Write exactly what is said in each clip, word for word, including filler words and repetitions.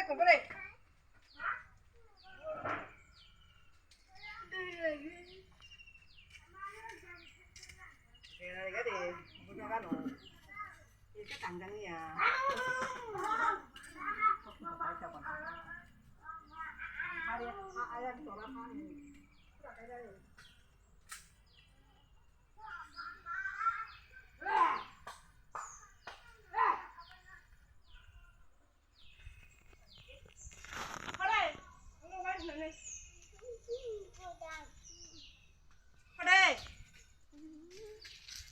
Hore. Hore.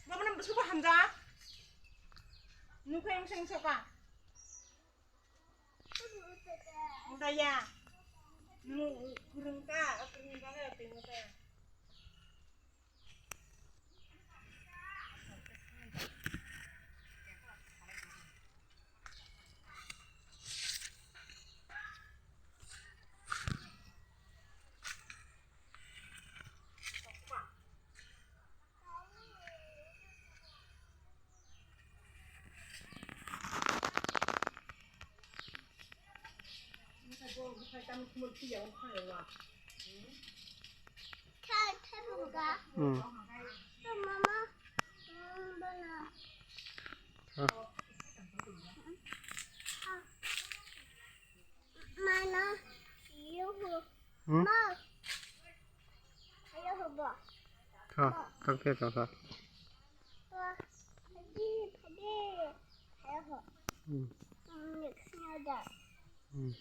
Bobo nang bwswk bo hamjak. Nukhe wngsa wngsa ka. Wngkha ya. Nung kwrwng ka, kwrwngni bagwi twi wngkha ya. Hmm. Hmm? Tha, tha, tha, tha, tha. Hmm. Hmm.